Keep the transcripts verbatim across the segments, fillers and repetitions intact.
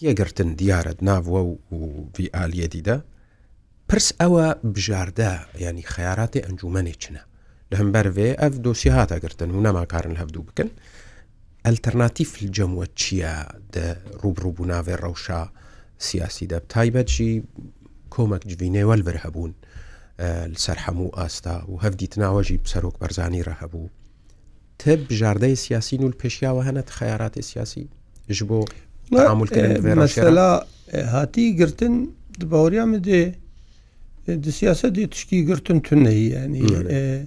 Yê girtin diyar e di nav we û vî aliyê dî de. Pirs ew e, bijarde, yanî xeyaratê encûmenê çi ne? Li hember vê ev dosye hate girtin, hûn nema karin li hevdû bikin. Alternatîf li cem we çi ye di rûbirûbûna vê rewşa siyasî de? Bi taybet jî komek civînê we li vir hebûn, e, li ser hemû asta û hevdîtina we jî bi Serok Barzanî re hebû. Ti bijardeyê siyasî nû li pêşiya we hene, ti xeyaratê siyasî ji bo teamûlkirin bi vê rewşê re? Mesela, e, hatî girtin, di baweriya min de, e, di siyasetê tiştî girtin tune ye, yanî, Belê. e,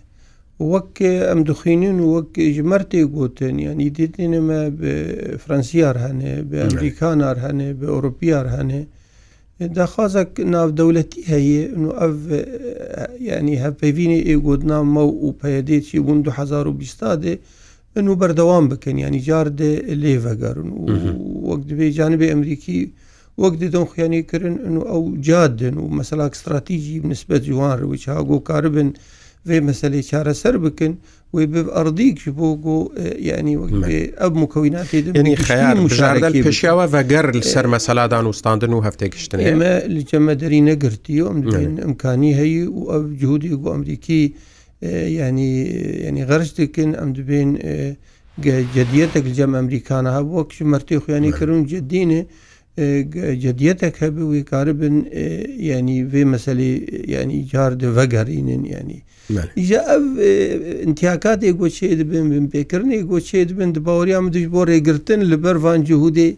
wek, e, em dixwînin û wek ji mer tê gotin, yanî dîtinê me bi Fransiyar hene, bi Belê. Amerîkanar hene, bi Ewropiyar hene. Daxwazek navdewletî heye, û ev, e, yanî hevpeyvînê ê gotina me û P Y D'ê çêbûn du hezar û bîst de, û berdewam bikin, yanî car de lê vegerin. Û Hı hı. wek dibê canibê Amerîkî, wek didin xuyanî kirin, û ew ca din û meselak stratejî bi nisbet ji wan re, wê çawa ku karibin vê meselê çareser bikin, wê bi erdîk ji bo ku, e, yanî wek Me. dibê ev mukewînatê din Yanî bi giştî xeyar, bijarde li muşarekê pêşiya bikin. we veger li ser E, mesela danûstandin û hevtêgiştinê. Ême li cem me derî negirtiye, em dibên Belê. imkanî heye û ev cihûdê ku Amerîkî, e, yanî, yanî xerc dikin, em dibên, e, ge-, cediyetek li cem Amerîkana hebe, wek ji mertê xuyanî Belê. kirin û cedî ne, e, ge-, cediyetek hebe, wê karibin, e, yanî vê meselê, e, yanî car de vegerînin, yanî. Belê. Îja ev, e, întîyakatê ku çê dibin, binpêkirinê ku çê dibin, di baweriya min de ji bo rêgirtin li ber van cihûdê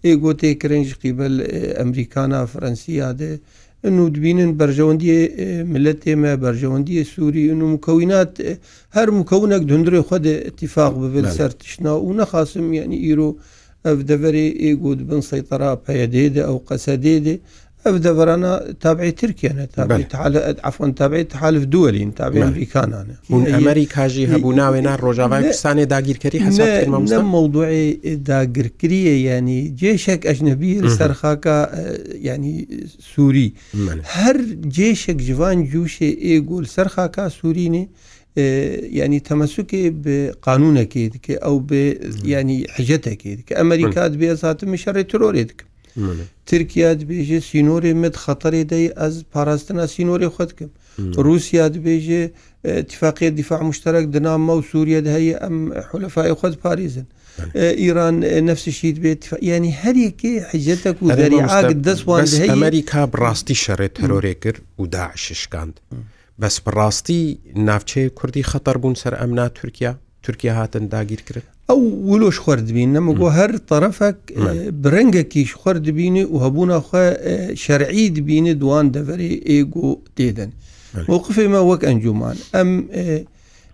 ê ku tê kirin ji qîbel, e, Amerîkana, Fransiya de. Û dibînin berjewendiyê, e, miletê me, berjewendiyê Sûrî, û mukewînat, e, her mukewînek di hundirê xwe de îtîfaq bibe li Belê. ser tiştna û nexasim, yanî îro ev deverê ê ku di bin seytera P Y D'ê de, ew Qesedê de, ev deverana tabiê Tirkiye ne, tabiê Belê. Tehal-, efwan, tabiê Tehalif Duwelî ne, tabiê Belê. Amerîkana ne. Hûn Yê-, Amerîka jî yê-, hebûna wê na Rojavayê ne, Kurdistanê dagîrkerî hesab ne, dikin, mamosta? Ne mewduê dagirkirî ye, yanî cêşek ecnebî li Hı hı. ser xaka, e, yanî Sûrî. Belê. Her cêşek ji van cûşê ê ku li ser xaka Sûrî ne, e, yanî temesukê bi qanûnekê dike, ew bi, Hı. yanî hicetekê dike. Amerîka Hı. dibê ez hatime şerê terorê dikim. Belê. Tirkiye dibêje sînorê me di xeterê de ye, ez parastina sînorê xwe dikim. Hı. Rûsya dibêje, e, îtîfaqiyê dîfa muşterek di nav me û Sûriye de heye, em hulefayê xwe diparêzin. Belê. E, Îran, e, nefs şî dibê îtîfa-, yanî her yekê hicetek û Erê, zerîak mamoste, di dest wan bes de heye. Amerîka bi rastî şerê terorê kir û DAIŞ şikand. Hı. Bes bi rastî navçeyê Kurdî xeter bûn ser emna Tirkiye? Tirkiye hatin dagîrkirin? Ew wilo ji xwe re dibînin, em Hı. ku her terefek, Belê. e, bi rengekî ji xwe re dibîne û hebûna xwe, e, şer'î dibîne di wan deverê ê ku tê de ne. Belê. Mewqifê me wek encûman, em, e,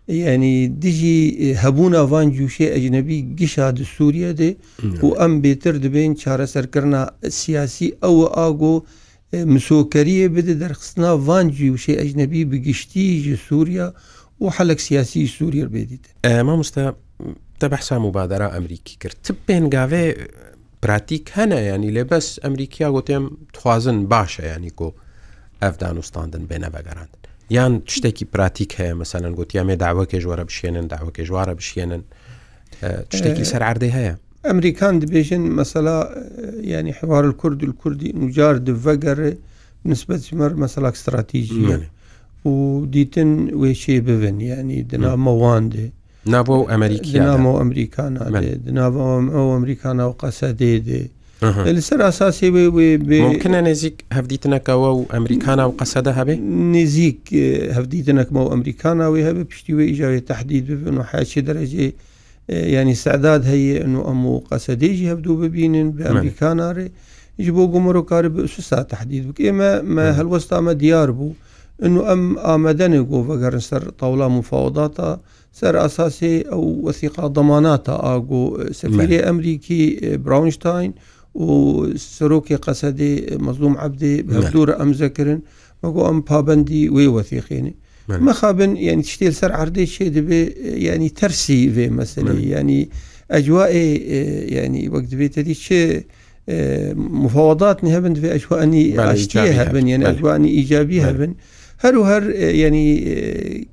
yanî dijî, e, hebûna van cûşê ecnebî gişa di Sûriye de Belê. û em bêtir dibên çareserkirina siyasî ew e a ku e, misokeriyê bide derxistina van cûşê ecnebî bi giştî ji Sûriya û helek siyasî ji Sûriye bê dîtin. E, mamoste, te behsa mubadera Amerîkî kir. Ti pêngavê pratîk hene, yanî lê bes Amerîkiya gotiye em dixwazin baş e, yanî ku ev danûstandin bêne vegerandin. Yan tiştekî pratîk heye, meselen gotiye em ê dawekê ji we re bişiyênin, dawekê ji we re bişiyênin. E, tiştekî E, li ser erdê heye? Amerîkan dibêjin mesela, e, yanî hiwarul Kurd û Kurdî nûcar di vegere nisbet ji me re meselak stratejî ye. Belê. Û dîtin wê çê bibin, yanî di Hı. nav me wan de. Nav we û Amerîkiya Di nav de. me û Amerîkana Belê. de, di nav me û Amerîkana û Qesedê de. Aha. E, li ser asasê wê, wê bê Mumkin e nêzîk hevdîtineke we û Amerîkana û Qesede hebe? Nêzîk, e, hevdîtinek me û Amerîkana wê hebe, piştî wê îja wê tehdîd bibin û heya çi derecê e, yanî sedad heye, û em û Qesedê jî hevdû bibînin, bi Belê. Amerîkana re, ji bo ku mero karibe usisa tehdîd bike. Ê me, me Belê. helwesta me diyar bû. Û em amade ne ku vegerin ser tawla mufawedata, ser asasê ew wesîqa demanata a ku, e, sefîrê Belê. Amerîkî, e, Brownstein û serokê Qesedê, e, Mezlûm Ebdê bi Belê. hevdû re emze kirin. Me got em pabendî wê wesîqê ne. Belê. Mixabin, yanî tiştê li ser erdê çê dibe, e, yanî tersî vê meseleyê. Belê. Yanî ecwaê, e, yanî wek dibê te dî çi, e, mufawedat nehebin, divê ecwanî Belê, aştiyê îcabî hebin, hebin. yanî Belê. ecwanî îcabî Belê. hebin. Her û her, e, yanî, e,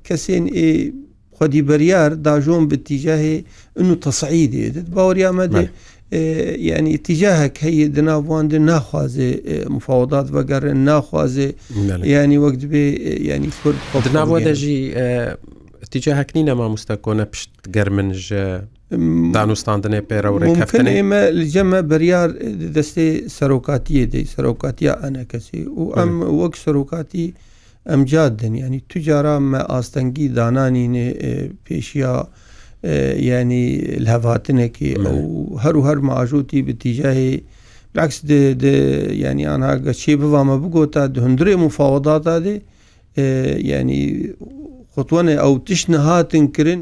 kesên ê xwedî beryar dajon bi tîcahê inu tesîdê de. Di baweriya me de Belê. E, yanî îtîcahek heye di nav wan de naxwaze, e, mufawedat vegerin, naxwaze, Belê. yanî wek dibê, e, yanî Kurd xwe Di nav we de bigihîne. jî, e, îtîcahek nîne mamoste ku ne piştgermin ji M-, danûstandinê pê rew mumkin rêkeftinê? ê me li cem me biryar, e, di destê serokatiyê de, serokatiya enekesê û em Belê. wek serokatî em ca didin. Yanî tu cara me astengî dananîne, e, pêşiya, e, yanî lihevhatinekê Belê. ew her û her me ajotî bi tîcahê. Bilaks di, di, yanî anha ge çê biva me bigota di hundirê mufawedata de, e, yanî xutwene ew tişt nehatin kirin.